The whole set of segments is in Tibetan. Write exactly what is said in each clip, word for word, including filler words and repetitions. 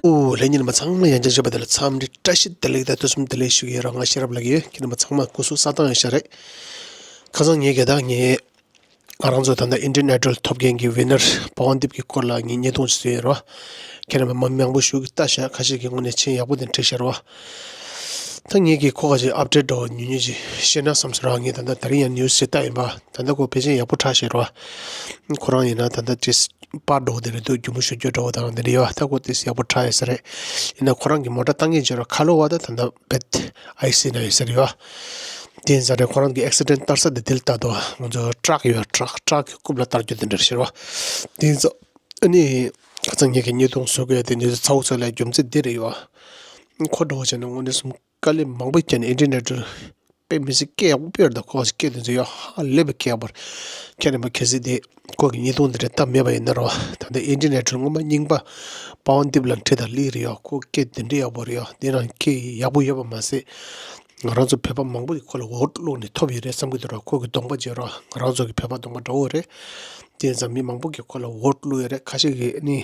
ཨོ་ལྷན་རྒྱས་རྣམ་པ་ཚང་མ་ཡང་བསྐྱར་བྱས་པ་དེ་ལ་འཚམས་འདྲི་བཀྲ་ཤིས་བདེ་ལེགས་དང་ཐུགས་རྗེ་ཆེ་ཞུ་གི་ཡོད་ར། ང་ཤེས་རབ་ལགས་ཡིན། ཁྱེད་རྣམ་པ་ཚང་མ་སྐུ་གཟུགས་གསལ་ཐང་ཡོད་ཤག་རེད། ཁ་སང་ངས་ག་ད་ངས་ང་རང་ཚོ་ད་ལྟ་Indian Idol ཐོབ་མཁན་གྱི་winner པ་ཝན་དིབ་ཀྱི་སྐོར་ལ་ངས་བརྙན་ཐུང་ཞིག་བཟོས་ཡོད་ར། ཁྱེད་རྣམ་པ་མང་པོ་ཞིག་གིས་ལྟ་ཤག་ཁ་ཤས་ཀྱིས་དངོས་གནས་མཆན་ཡག་པོ་དེ་བྲིས་ཤག་ར། ད་ངས་ཀྱིས་ཁོ་ག་ཅིག་ཨབ་ཌེཊ་འདྲ་བོ་ཉུང་ཉུང་ཅིག་བཤད་ན་བསམ་སོང་ར། ངས་ད་ལྟ་དེ་རིང་ཡང་ནིའུ་སི་ཅིག་ལྟ་ཡིན་པ། ད་ལྟ་ཁོ་ཕལ་ཆེར་ཡག་པོ་ཆགས་ཤག་ར། ཁོ་རང་ཡིན་ན་ད་ལྟ་ཅིག་པར་འདྲ་བོ་དེ་རེད་འདུག་རྒྱུ་མ་ཞུ་རྒྱུ་འདྲ་བོ་དང་དེ་འདྲ་ཡོད། ད་ཁོ་ཏོག་ཙམ་ཡག་པོ་ཆགས་ཡོད་ས་རེད། ཡིན་ན་ཁོ་རང་གིས་མོ་ཊ་བཏང་མཁན་ཅིག་ར། ཁ་ལོ་བ་ད་ད་ལྟ་བེད་ཨའི་སི་ན་ཡོད་ས་རེད་ཡོད། དེ་ཡིན་ཙང་རེད། ཁོ་རང་གི་ཨེག་སི་ཌེན་ཊི་བསྟར་ས་དེ་དེ་ལ་ལྟ་དོ། ང་ཚོ་ཊག་ཡོད། ཊག་ཊག་གི་རྐུབ་ལ་བསྟར་རྒྱུ་དེ་འདྲ་ཞིག་རེད་བ། དེ་ཡིན་ཙང་ཨ་ནི་ཁ་སང་ངེད་ཀྱི་བརྙན་ཐུང་བཟོ་དགོས་དེ་འདྲ་ཚ་བོ་ཚོ་ལ་རྒྱུ་མཚན་འདི་རེད་ཡོད། ཁོ་འདྲ་བོ་བྱས་ན་དངོས་གནས་སུ་དཀའ་ལས་མང་པོ་བརྒྱབ་ནས་ཨིན་ཊར་ནེཊ་དཔེ་མི་སྲིད་སྐད་ཡག་པོ་སྤེལ་འདུག་ཁོ་སྐད་དེ་ཚོ་ཡང་ཧ་ལས་པའི་སྐད་ཡག་པོ་རེད། ཁྱེད་རྣམ་པ་གལ་སྲིད་དེ་ཁོ་གི་བརྙན་ཐུང་དེ་འདྲ་ལྟ་མེད་པ་ཡིན་ན་རོ། ད་ལྟ་ཨིན་ཊར་ནེཊ་སྔོན་མ་རྙིང་པ་པ་ཝན་དིབ་ལ་འཁྲིད་དང་ལི་རེད་ཡ། ཁོ་སྐད་དེ་འདྲ་ཡག་པོ་རེད་ཡ། དེ་རང་སྐད་ཡག་པོ་ཡོད་པ་མ་ཟད། ང་རང་ཚོ་བོད་པ་མང་པོ་ཡིས་ཁོ་ལ་ཝོ་ཊི་བླུགས་ནས་ཐོབ་ཡོད་རེད་བསམ་གྱི་འདུག་ར། ཁོ་གི་གདོང་པ་བྱས་ར། ང་རང་ཚོ་གི་བོད་པ་གདོང་པ་འདྲ་བོ་རེད། དེ་ཡིན་ཙང་མི་མང་པོ་གིས་ཁོ་ལ་ཝོ་ཊི་བླུགས་ཡོད་རེད། ཁ་ཤས་ཀྱིས་ནི་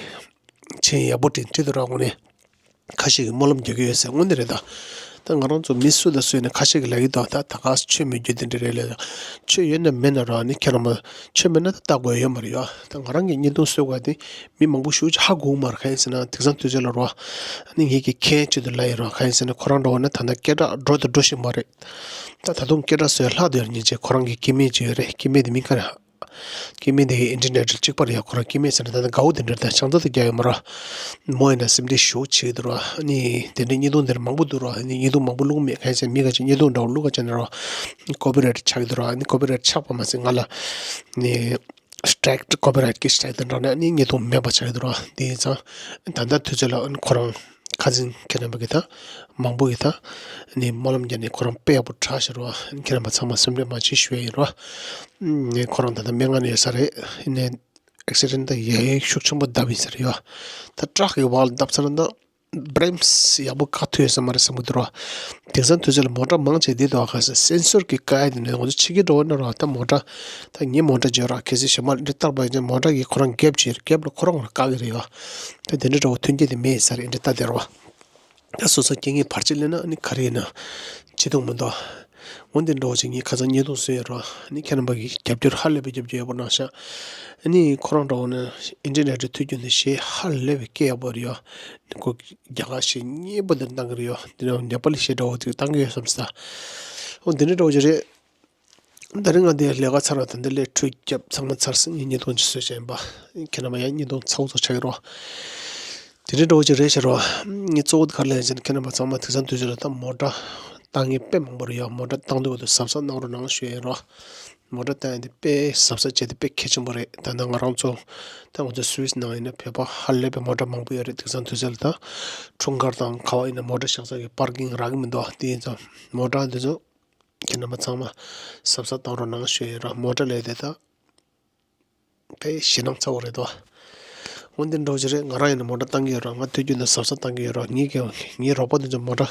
མཆན་ཡག་པོ་བྲིས་བྲིས་འདུག་ར། དངོས་གནས། ཁ་ཤས་ཀྱིས་སྨོན་ལམ་རྒྱག་གི་ཡོད་ཟེར། དངོས་གནས་རེད་ད། ད་ང་རང་ཚོ་མི་སུ་དང་སུ་ཡིན་ན་ཁ་ཤས་ཀྱིས་ལབ་ཀྱི་འདུག་ད་ད་ག་ཆོས་མེད་རྒྱུ་དེ་འདྲ་རེད་ལབ། ཆོས་ཡོད་ན་མེད་ན་རོ། ཨ་ནི་ཁྱེད་རང་མ་ཆོས་མེད་ན་ད་ལྟ་དགོས་ཡོད་མ་རེད་ཡ། ད་ང་རང་གིས་བརྙན་ཐུང་བཟོས་པ་དེ་མི་མང་པོ་ཞེ་པོ་ཅིག་ཧ་གོ་གི་མ་རེད། གང་ཡིན་ཟེར་ན་དེང་སང་དུས་ཚོད་ལ་རོ། ཨ་ནི་ངེད་ཀྱིས་མཁྱེན་ཆེད་དུ་ལབ་ཡིན་རོ། གང་ཡིན་ཟེར་ན་ཁོ་རང་འདྲ་བོ་ན་ད་ལྟ་སྐད་གྲགས་འགྲོ་དང་འགྲོ་བཞིན་པ་རེད། ད་ད་དུང་སྐད་གྲགས་བཟོ་ཡ་ལྷག་ཏུ་ཡར་ཉེན་ཆེ། ཁོ་རང་གི་སྐྱེ་དམན་ཅིག་ཡོད་རེད། སྐྱེ་དམན་དེ་མིང་ག་རེ། སྐྱེ་དམན་དེ་ཨིན་ཊར་ནེཊ་གཅིག་པ་རེད་ཡ། ཁོ་རང་སྐྱེ་དམན་ཟེར་ན་ད་ལྟ་དགའ་བོ་དེ་འདྲ་དང་ཆང་ས་དེ་རྒྱག་ཡོད་མ་རེད། མོ་ཡིན་ན་སེམས་ཁྲལ་ཞེ་པོ་བྱེད་ཀྱི་འདུག་ར། ཨ་ནི་དེ་འདྲའི་བརྙན་ཐུང་དེར་མང་པོ་འདུག་ར། ཨ་ནི་བརྙན་ཐུང་མང་པོ་བླུགས་མེད། གང་ཡིན་ཟེར་ན་མི་ཁ་ཅིག་བརྙན་ཐུང་འདྲ་བོ་བླུགས་ག་བྱས་ན་ར་ཀོ་པི་རའེ་ཊི་ཆགས་ཀྱི་འདུག་ར། ཨ་ནི་ཀོ་པི་རའེ་ཊི་ཆགས་པ་མ་ཟད་ང་ལ་ནི་སི་ཊི་རའེ་ཀི་ཀོ་པི་རའེ་ཊི་གི་སི་ཊི་རའེ་ཀི་དེ་འདྲ་ནས་ཨ་ནི་བརྙན་ཐུང་མེད་པ་ཆགས་ཀྱི་འདུག་ར། དེ་ཡིན་ཙང་ད་ལྟ་དུས་ཚོད་ལ་ཨ་ནི་ཁོ་རང་། ཁ་སང་ཁྱེད་རྣམ་པ་གིས་ད་མང་པོ་གིས་ད་ནི་སྨོན་ལམ་རྒྱག་ནས་ཁོ་རང་དཔེ་ཡག་པོ་གྲགས་ཤག་རོ། ཁྱེད་རྣམ་པ་ཚང་མ་སེམས་ཁྲལ་མ་བྱེད་ཞུ་ཡ་ཡིན་རོ། ནི་ཁོ་རང་ད་ལྟ་སྨན་ཁང་ནང་ཡོད་ས་རེད། ནི་ཨེག་སི་ཌེན་ཊི་ད་ཡ་ཡ་ཤུགས་ཆེན་པོ་བརྡབས་ཡིན་ས་རེད་ཡ། ད་ཊག་གི་བར་ལ་བརྡབས་ཚར་ན་ད་བྷི་རེམ་སི་ཡག་པོ་བཀག་ཐུབ་ཡོད་ས་མ་རེད་བསམ་གྱི་འདུག་རོ། དེང་སང་དུས་ཚོད་ལ་མོ་ཊ་མང་ཆེ་བསྡད་འདུག་ག་ས་སེན་སོར་གྱིས་བཀག་ཡ་དེ་ནས་ང་ཚོ་ཕྱི་རྒྱལ་འགྲོ་བ་ན་རོ། ད་མོ་ཊ་ད་ངའི་མོ་ཊ་བརྗོད་རོགས། གལ་སྲིད་གཞན་པ་འདི་བཏགས་པ་ཡིན་ན་མོ་ཊ་གིས་ཁོ་རང་རྒྱབ་བྱས་རྒྱབ་ལ་ཁོ་རང་ལ་བཀག་གི་རེད་ཡ། ད་དེ་འདྲ་འདྲ་བོ་མཐུན་རྐྱེན་དེ་མེད་ས་རེད། འདི་ལྟ་དེ་རོ། ད་སོ་སོ་རྐྱེན་ངན་བར་ཆད་སླེབས་ན་ཨ་ནི་ག་རེ་ཡིན་ན་བྱེད་ཐུབ་མི་འདུག་འོ་འདི་འདྲ་བོ་ཅིག་ངས་ཁ་སང་བརྙན་ཐུང་བཟོས་ཡོད་རོ། ཨ་ནི་ཁྱེད་རྣམ་པ་གིས་རྒྱབ་སྐྱོར་ཧ་ལས་པའི་རྒྱབ་སྐྱོར་ཡག་པོ་གནང་ཤག་ཨ་ནི་ཁོ་རང་འདྲ་བོ་ནི་ཨིན་ཊར་ནེཊ་ཐུག་རྒྱུ་ནི་གཞས་ཧ་ལས་པའི་སྐད་ཡག་པོ་རེད་ཡ། ཨ་ནི་ཁོ་རྒྱ་གར་གཞས་སྙན་པོ་འདི་བཏང་གི་རེད་ཡ། འདི་ནས་ནེ་པ་ལི་གཞས་འདྲ་བོ་ཅིག་བཏང་གི་ཡོད་བསམ་སོང་། འོ་འདི་འདྲ་འདྲ་བོ་ཅིག་རེད། ད་རིང་ང་འདིར་ལས་ཀ་ཚར་བ་དང་འདི་ལས་འཕྲོས་རྒྱབ་ཚང་མ་ཚར་སོང་། ངས་བརྙན་ཐུང་ཅིག་བཟོས་བྱས་ཡིན་པ། ཁྱེད་རྣམ་པ་ཡང་བརྙན་ཐུང་ཚ་བོ་ཚོ་ཆགས་ཀྱི་རོ། དེ་འདྲའི་འདྲ་བོ་ཅིག་རེད་ཤག་རོ། ངས་གཙོ་བོ་ག་རེ་ལབ་ཡིན་ཟེར་ན་ཁྱེད་རྣམ་པ་ཚང་མ་དེང་སང་དུས་ཚོད་ལ་ད་མོ་ཊ་བཏང་མཁན་དཔེ་མང་པོ་རེད་ཡ། མོ་ཊ་བཏང་དུས་སྐབས་དུ་གཟབ་གཟབ་གནང་རོགས་གནང་ཞུ་ཡ་ཡིན་རོ། མོ་ཊ་བཏང་ཡ་དེ་དཔེ་གཟབ་གཟབ་བྱས་ཏེ་དཔེ་གལ་ཆེན་པོ་རེད། ད་ལྟ་ང་རང་ཚོ་ད་ང་ཚོ་སུད་སི་ནང་ཡིན་ན་བོད་པ་ཧ་ལས་པའི་མོ་ཊ་མང་པོ་ཡོད་རེད། དེང་སང་དུས་ཚོད་ལ་ད་འཁྲུངས་སྐར་དང་ག་བ་ཡིན་ན་མོ་ཊ་བཞག་ས་གི་པར་ཀིང་རག་གི་མི་འདུག་དེ་ཡིན་ཙང་མོ་ཊ་འདི་ཚོ་ཁྱེད་རྣམ་པ་ཚང་མ་གཟབ་གཟབ་བཏང་རོགས་གནང་ཞུ་ཡ་ཡིན་རོ། མོ་ཊ་ལས་དེ་ད་དཔེ་ཞེད་སྣང་ཚ་བོ་རེད་དོ། འོ་འདི་འདྲ་བོ་ཅིག་རེད། ང་རང་ཡིན་ན་མོ་ཊ་བཏང་གི་ཡོད་རོ། ང་དུས་རྒྱུན་དུ་གཟབ་གཟབ་བཏང་གི་ཡོད་རོ། ངའི་གི་ངའི་རོགས་པ་འདི་ཚོ་མོ་ཊ་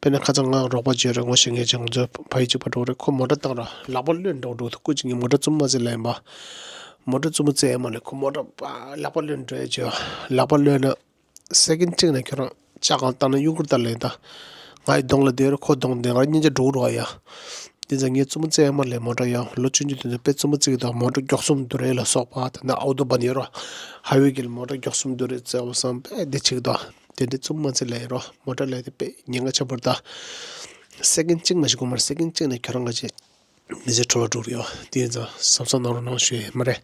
དཔེར་ན་ཁ་སང་ང་རོགས་པ་ཅིག་ཡོད་རེད། ངོ་ཤེས་མཁན་ཅིག་ང་ཚོའི་ཕ་ཡུལ་གཅིག་པ་འདྲ་བོ་རེད། ཁོ་མོ་ཊ་བཏང་རོ་ལག་པ་གློད་འདྲ་བོ་འདུག་སྐུ་མཁྱེན། ངས་མོ་ཊ་བཙུམ་མ་བཙེམ་ལབ་ཡིན་པ། མོ་ཊ་བཙུམ་མ་བཙེམ་ཡ་མ་ལས་ཁོ་མོ་ཊ་པ་ལག་པ་གློད་འགྲོ་ཡ་ཅིག་ཡོད། ལག་པ་གློད་ན་སེ་ཀེན་གཅིག་ནས་ཁྱོད་རང་ལྕགས་གང་བཏང་ན་གཡུག་ཁུར་ལྟར་ལེན་ད། ང་ཡི་གདོང་ལ་བསྡད་རེད། ཁོ་གདོང་བསྡད་ང་རང་གཉིས་ཆ་འགྲོ་རོགས་ཡ། དེ་ཚོ་ངས་བཙུན་མོ་བཙལ་ཡ་མ་ལས་མོ་ཊ་ཡ་ལོ་ཆུང་ཆུང་དེ་ཚོ་དཔེ་བཙུན་མོ་བཙལ་གི་འདུག་མོ་ཊ་མགྱོགས་གསུམ་དུ་རེད་ལ་སོགས་པ་ད་ནི་ཨའུ་ཏོ་བན་ཡོད་རོ། ཧའི་ཝེ་གི་ལ་མོ་ཊ་མགྱོགས་གསུམ་དུ་རེད་བཙལ་བ་བསམ་པས་འདི་བྱེད་ཀྱི་འདུག་དེ་འདྲའི་བཙུན་མོ་བཙལ་ལེ་ཡིན་རོ། མོ་ཊ་ལས་དེ་དཔེ་ཉེན་ཁ་ཆེན་པོ་རེད་ད། སེ་ཀེན་གཅིག་མ་ཞིག་དགོས་མ་རེད། སེ་ཀེན་གཅིག་ནས་ཁྱོད་རང་ག་ཅིག་མི་ཚེ་འཕྲོ་བརླག་འགྲོ་གི་ཡོད། དེ་ཡིན་ཙང་གཟབ་གཟབ་གནང་རོགས་གནང་ཞུ་ཡས་མ་རེད།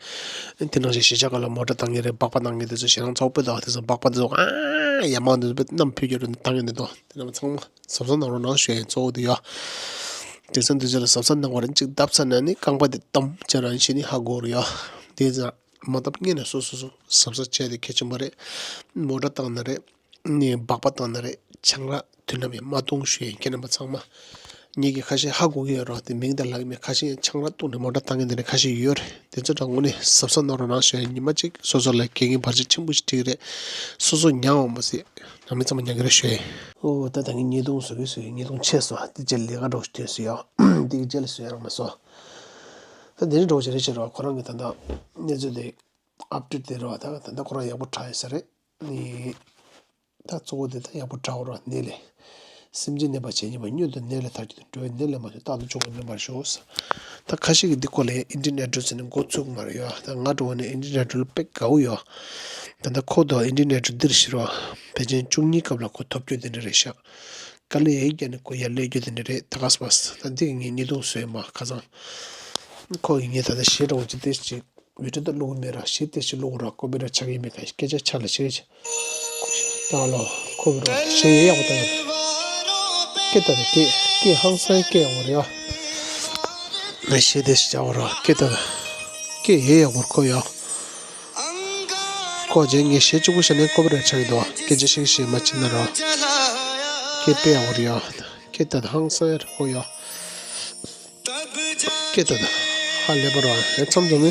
དེ་ནང་བཞིན་གཞིས་ཆགས་ཁག་ལ་མོ་ཊ་བཏང་མཁན་རེད། སྦག་སྦག་བཏང་མཁན་དེ་ཚོ་ཞེད་སྣང་ཚ་བོ་དཔེ་འདུག་དེ་ཚོ་སྦག་སྦག་དེ་ཚོ་ཨ་ཡ་མང་དེ་ཚོ་དཔེ་གནམ་འཕུར་རྒྱུ་རེད། བཏང་མཁན་དེ་འདུག་དེ་རྣམས་ཚང་མ་གཟབ་གཟབ་གནང་རོགས་གནང་ཞུ་ཡས་གཙོ་བོ་དེ་ཡོད། དེང་སང་དུས་ཚོད་ལ་གཟབ་གཟབ་གནང་བ་རེད། གཅིག་བརྡབ་ཚར་ན་ནི་རྐང་པ་དེ་བསྡམས་བྱས་རང་བཞིན་ནི་ཧ་གོ་རེད་ཡོད། དེ་ཡིན་ཙང་མ་བརྡབ་སྔོན་ནས་སོ་སོ་སོ་གཟབ་གཟབ་བྱས་ཏེ་གལ་ཆེན་པོ་རེད། མོ་ཊ་བཏང་ན་རེད། ནས་སྦག་སྦག་བཏང་ན་རེད། ཆང་རག་དུས་ནམ་ཡང་མ་འཐུང་ཞུ་ཡས། ཁྱེད་རྣམ་པ་ཚང་མ་ངེད་ཀྱི་ཁ་ཤས་ཧ་གོ་གི་ཡོད་རོགས། དེ་མིང་དང་ལབ་ཀྱི་མེད། ཁ་ཤས་ཡང་ཆང་རག་བཏུང་ནས་མོ་ཊ་བཏང་མཁན་དེ་འདྲ་ཁ་ཤས་ཡོད་རེད། དེ་ཚོ་དང་དངོས་གནས་གཟབ་གཟབ་གནང་རོགས་གནང་ཞུ་ཡས། ཉི་མ་གཅིག་སོ་སོ་ལ་འགན་ངའི་བར་ཆད་ཆེན་པོ་ཞིག་འགྲིག་གི་རེད། སོ་སོ་མྱངས་འོང་མ་སྲིད། ནང་མི་ཚང་མ་མྱང་གི་རེད་ཞུ་ཡས། ཨོ་ད་ད་ངས་བརྙན་ཐུང་བཟོ་གི་བཟོ་གི་བརྙན་ཐུང་ཆད་སོང་། དེ་རྗེས་ལས་ཀ་འགྲོ་ཞིག་ཐོན་སོང་ཡ། དེ་གི་རྗེས་ལ་བཟོ་ཡ་རག་མ་སོང་། ད་དེ་འདྲ་འགྲོ་ཞིག་རེད་ཤག་རོགས། ཁོ་རང་གི་ད་ལྟ་གནས་ཚུལ་དེ། ཨབ་ཌེཊ་དེ་རེད་བ། ད་ད་ལྟ་ཁོ་རང་ཡག་པོ་དྲག་ཡོད་ས་རེད། ནི་ད་གཙོ་བོ་དེ་ད་ཡག་པོ་དྲག་པ་རེད་བ། ནད་ལས། སེམས་ཅན་གནོད་པ་བྱེད་ཉེན་པ། སྔོན་དུ་ནད་ལས་ཐར་རྒྱུ་དང་། འགྲོ་བའི་ནད་ལས་མ་ཐར། རྟག་ཏུ་འབྱུང་བའི་སྨན་པར་ཤོག། ད་ཁ་ཤས་ཀྱིས་འདི་སྐོར་ལ་ཡང་ཨིན་ཌི་ཡན་ཨའི་ཌལ་ཟེར་ནས་འགོ་ཚུགས་མ་རེད་ཡ། ད་ང་འདྲ་བོ་ནི་ཨིན་ཌི་ཡན་ཨའི་ཌལ་དཔེ་དགའ་བོ་ཡོད། ད་ལྟ་ཁོ་དང་ཨིན་ཌི་ཡན་ཨའི་ཌལ་འདིར་ཤི་རོགས། ཕལ་ཆེར་བཅུ་གཉིས་སྐབས་ལ་ཁོ་ཐོབ་རྒྱུ་དེ་འདྲ་རེད་ཤག། དཀའ་ལས་ཡིན་ཀྱང་ནི་ཁོ་ཡར་སླེབས་རྒྱུ་དེ་འདྲ་རེད། ད་ག་སེ་བ་སེ། ད་འདི་གི་ངས་བརྙན་ཐུང་བཟོས་མ་ཁ་སང་། ཁོ་གིས་ངས་ད་ལྟ་གཞས་འདྲ་བོ་ཅིག་ཏོག་ཙམ་ཅིག་བི་ཌི་ཡོ་ད་བླུགས་མེད་ར། གཞས་ཏོག་ཙམ་བླུགས་ར། ཀོ་པི་རའེ་ཊི་ཆགས་ཀྱི་མེད་ག། སྐད་ཆ་ཆ་ལ་ཤེས་ཀྱི། ད་ལོ་ཁོ་གི་རོ་གཞས་ཡག་པོ་བཏང་། སྐད་ད་ད་སྐད་སྐད་ཧང་སང་སྐད་ཡག་པོ་རེད་ཨ། ངས་གཞས་དེ་ཞིག་བྱ་བ་ར། སྐད་ད་ད་སྐད་ཡག་ཡག་པོ་རེད་ཁོ་ཡ། ཁོ་རྗེས་ངས་གཞས་གཅིག་པོ་བཤད་ནས་ཀོ་པི་རའེ་ཊི་ཆགས་ཀྱི་འདུག། སྐད་ཆ་ཤིག་བཤད་མ་བྱེད་ན་ར། སྐད་དཔེ་ཡག་པོ་རེད་ཡ། སྐད་ད་ད་ཧང་སང་ཡ་རེད་ཁོ་ཡ། སྐད་ད་ད་ཧ་ལས་པ་རེད་བ། ཨེ་མཚམས་མཚམས་ནི་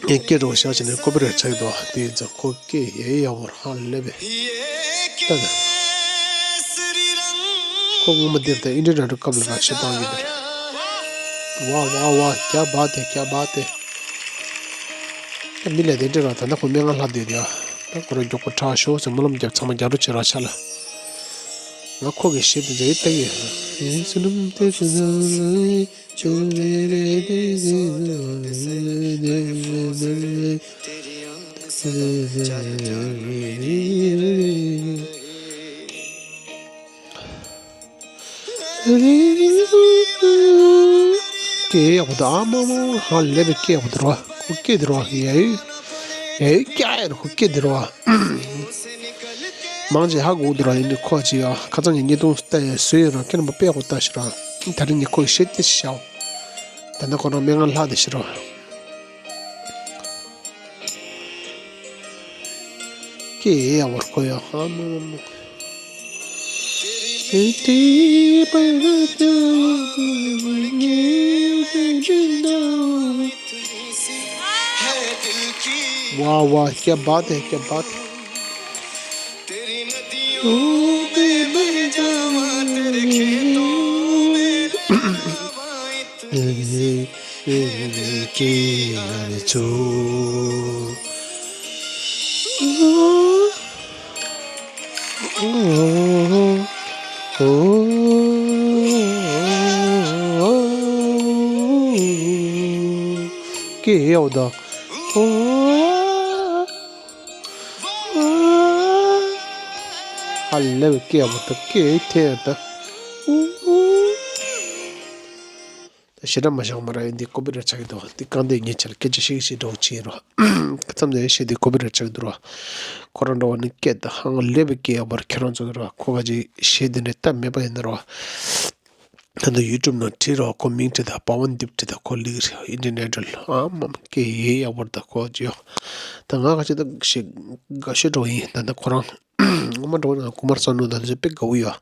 ངས་སྐད་འདྲ་བོ་བཞག་བྱས་ནས་ཀོ་པི་རའེ་ཊི་ཆགས་ཀྱི་འདུག། དེ་ཡིན་ཙང་ཁོ་སྐད་ཡག་ཡག་པོ་རེད། ཧ་ལས་པས། ད་ད་ཁོ་སྔོན་མ་འདིར་ད་ཨིན་ཌི་ཡན་ཨའི་ཌལ་སྐབས་ལ་ང་གཞས་བཏང་ཡོད་དེ་རེད། ཝ་ཝ་ཝ། ཀྱ་བ་ཏེ། ཀྱ་བ་ཏེ། ད་མི་ལས་དེ་འདྲ་ར། ད་ལྟ་ཁོ་སྨན་ཁང་ལྷག་བསྡད་དེ་ཡ། ད་ཁོ་རང་མགྱོགས་པོ་དྲག་ཤོག་ཟེར་སྨོན་ལམ་རྒྱབ། ཚང་མ་རྒྱག་རོགས་བྱེད་རོགས་ཆ་ལ། ང་ཁོ་གི་གཞས་དེ་འདྲ་ཡིན་ལྟ་གི་ཡོད། སྐད་ཡག་པོ་འདུག་ཨ། མ་མ་མ། ཧ་ལས་པའི་སྐད་ཡག་པོ་འདུག་ར། ཁོ་སྐད་འདི་ར་ཡ་ཡ་ཡ་ཀྱ་ཡ་ར། ཁོ་སྐད་འདི་ར། མང་ཆེ་ཧ་གོ་འདུག་ར། ཡིན་ནའི་ཁོ་ཅི་ཡ་ཁ་སང་ངས་བརྙན་ཐུང་བལྟས་ཡ་བཟོས་ཡོད་ར། ཁྱེད་རྣམ་པ་དཔེ་ཡག་པོ་ལྟ་ཤིག་ར། ད་རིང་ངས་ཁོ་གི་གཞས་དེ་ཞིག་བྱའོ། ད་ལྟ་ཁོ་རང་སྨན་ཁང་ལྷག་བསྡད་ཤག་ར། སྐད་ཡག་པོ་རེད་ཁོ་ཡ། ཧ་མ་མ་མ། ཝ་ཝ། ཀྱ་བ་ཏེ། ཀྱ་བ་ཏེ། སྐད་ཡག་པོ་འདུག། ཧ་ལས་པའི་སྐད་ཡག་པོ་འདུག། སྐད་ཐད་ཡག་འདུག། ད་ཞེ་དྲག་མ་བཞག་མ་ར། ཡིན་འདི་ཀོ་པི་རའེ་ཊི་ཆགས་ཀྱི་འདུག། འདི་རྐང་འདེགས་ཉེས་ཆད་ལ་སྐད་ཆ་ཤིག་ཤིག་འདྲ་བོ་བྱེད་རོགས། མཚམས་འདི་གཞས་འདི་ཀོ་པི་རའེ་ཊི་ཆགས་ཀྱི་འདུག་ར། ཁོ་རང་འདྲ་བོ་ནི་སྐད་ད་ཧང་ལས་པའི་སྐད་ཡག་པོ་ར། ཁྱེད་རང་ཚོ་གི་ར་ཁོ་ག་ཅིག་གཞས་འདི་འདྲ་སྟབས་མེད་པ་ཡིན་ན་ར། ད་ལྟ་ཡུ་ཊུབ་ནང་བྲིས་རོགས། ཁོ་མིང་བྲིས་དང་། པ་ཝན་དིབ་བྲིས་དང་། ཁོ་ལིག་རེད། ཨིན་ཌི་ཡན་ཨའི་ཌལ། ཨ་མ་མ། སྐད་ཡག་པོ་རེད་ད་ཁོ་ཅི་ཡོད། ད་ང་ག་ཅིག་ད་གཞས་དགའ་ཤོས་འདྲ་བོ་ཡིན། ད་ལྟ་ཁོ་རང་སྔོན་མ་འདྲ་བོ་ང་ཀུ་མར་སོ་ནུ་དང་དེ་ཚོ་དཔེ་དགའ་བོ་ཡོད།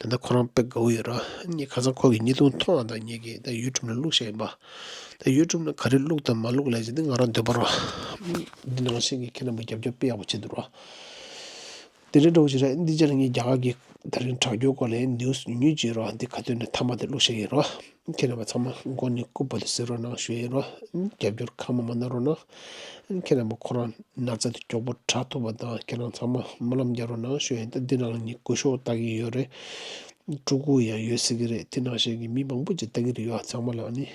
ད་ལྟ་ཁོ་རང་དཔེ་དགའ་བོ་ཡོད་ར། ངས་ཁ་སང་ཁོ་གི་བརྙན་ཐུང་མཐོང་བ་དང་། ངས་ཀྱི་ད་ཡུ་ཊུབ་ནང་བླུགས་བཞག་ཡིན་པ། ད་ཡུ་ཊུབ་ནང་ག་རེ་བླུགས་དང་མ་བླུགས་ལབ་ཅིག་འདི་ང་རང་འདོད་པ་ར། འདི་ནང་བཞིན་གྱི་ཁྱེད་རྣམ་པ་རྒྱབ་སྐྱོར་དཔེ་ཡག་པོ་བྱེད་འདུག་ར། དེ་འདྲའི་འདྲ་བོ་ཞིག་རེད། འདི་རྗེས་ལ་ངས་རྒྱ་གར་གྱི་ད་རིང་དྲག་སྐྱོར་སྐོར་ལ་ནིའུ་སི་ཉུང་ཉུང་ཅིག་རོ། འདི་ཁ་ཐོན་ནས་མཐའ་མ་དེ་བླུགས་བཞག་ཡིན་རོ། ཁྱེད་རྣམ་པ་ཚང་མ་མགོ་ནས་སྐུ་བོ་དེ་གཟིགས་རོགས་གནང་ཞུ་ཡིན་རོ། རྒྱབ་སྐྱོར་ཁ་མ་མ་གནང་རོགས་གནང་། ཁྱེད་རྣམ་པ་ཁོ་རང་ན་ཚ་དེ་མགྱོགས་པོ་དྲག་ཐུབ་པ་དང་། ཁྱེད་རང་ཚང་མ་སྨོན་ལམ་རྒྱག་རོགས་གནང་ཞུ་ཡིན། ད་འདི་ནང་ལ་ངས་སྐུ་ཞབས་ལྟ་གི་ཡོད་རེད། ཕྲུ་གུ་ཡང་ཡོད་སྲིད་ཀྱི་རེད། དེ་ནང་བཞིན་གྱི་མི་མང་པོ་ཅིག་ལྟ་གི་རེད་ཡོད། ཚང་མ་ལ་ནི་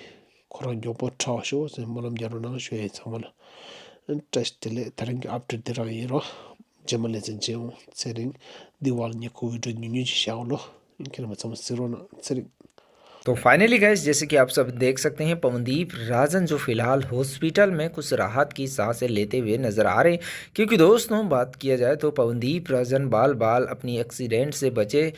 ཁོ་རང་མགྱོགས་པོ་དྲག་ཤོག་ཟེར་སྨོན་ལམ་རྒྱག་རོགས་གནང་ཞུ་ཡིན། ཚང་མ་ལ་བཀྲ་ཤིས་བདེ་ལེགས། ད་རིང་གི་ཨབ་ཌེཊ་འདི་རང་ཡིན་རོ། རྗེས་མ་ལེ་ཚན་མཇལ་ཡོང་། ཚེ་རིང་། འདི་བར་ལ་ངས་ཁོ་བི་ཌི་ཡོ་ཉུང་ཉུང་ཅིག་བཞག་ལོ། ཁྱེད་རྣམ་པ་ཚང་མ་གཟིགས་རོགས་གནང་། ཚེ་རིང་། तो finally guys, जैसे कि आप सब देख सकते हैं, पवनदीप राजन जो फिलहाल हॉस्पिटल में कुछ राहत की सांसें लेते हुए नजर आ रहे हैं, क्योंकि दोस्तों, बात किया जाए तो पवनदीप राजन बाल बाल अपनी एक्सीडेंट से बचे।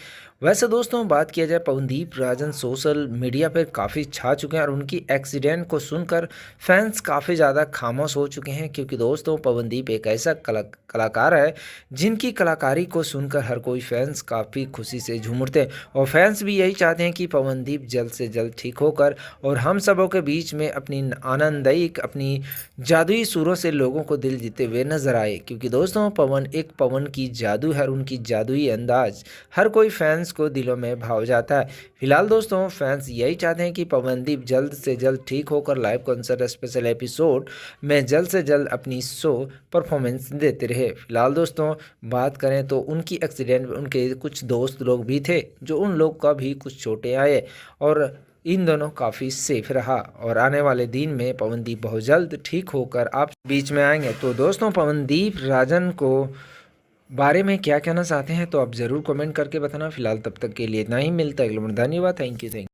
वैसे दोस्तों, बात किया जाए, पवनदीप राजन सोशल मीडिया पर काफ़ी छा चुके हैं और उनकी एक्सीडेंट को सुनकर फैंस काफ़ी ज़्यादा खामोश हो चुके हैं, क्योंकि दोस्तों, पवनदीप एक ऐसा कला कलाकार है, जिनकी कलाकारी को सुनकर हर कोई फैंस काफ़ी खुशी से झूम उठते हैं और फैंस भी यही चाहते हैं कि पवनदीप जल्द से जल्द ठीक होकर और हम सबों के बीच में अपनी आनंददायक, अपनी जादुई सुरों से लोगों को दिल जीते हुए नजर आए, क्योंकि दोस्तों, पवन एक पवन की जादू है और उनकी जादुई अंदाज हर कोई फैंस को दिलों में भाव जाता है। फिलहाल दोस्तों, फैंस यही चाहते हैं कि पवनदीप जल्द से जल्द ठीक होकर लाइव कॉन्सर्ट स्पेशल एपिसोड में जल्द से जल्द अपनी शो परफॉर्मेंस देते रहे। फिलहाल दोस्तों, बात करें तो उनकी एक्सीडेंट में उनके कुछ दोस्त लोग भी थे, जो उन लोग का भी कुछ चोटें आए और इन दोनों काफ़ी सेफ रहा। और आने वाले दिन में पवनदीप बहुत जल्द ठीक होकर आप बीच में आएंगे। तो दोस्तों, पवनदीप राजन को बारे में क्या कहना चाहते हैं, तो आप ज़रूर कमेंट करके बताना। फिलहाल तब तक के लिए इतना ही, मिलता है अगले बार। धन्यवाद। Thank you. थैंक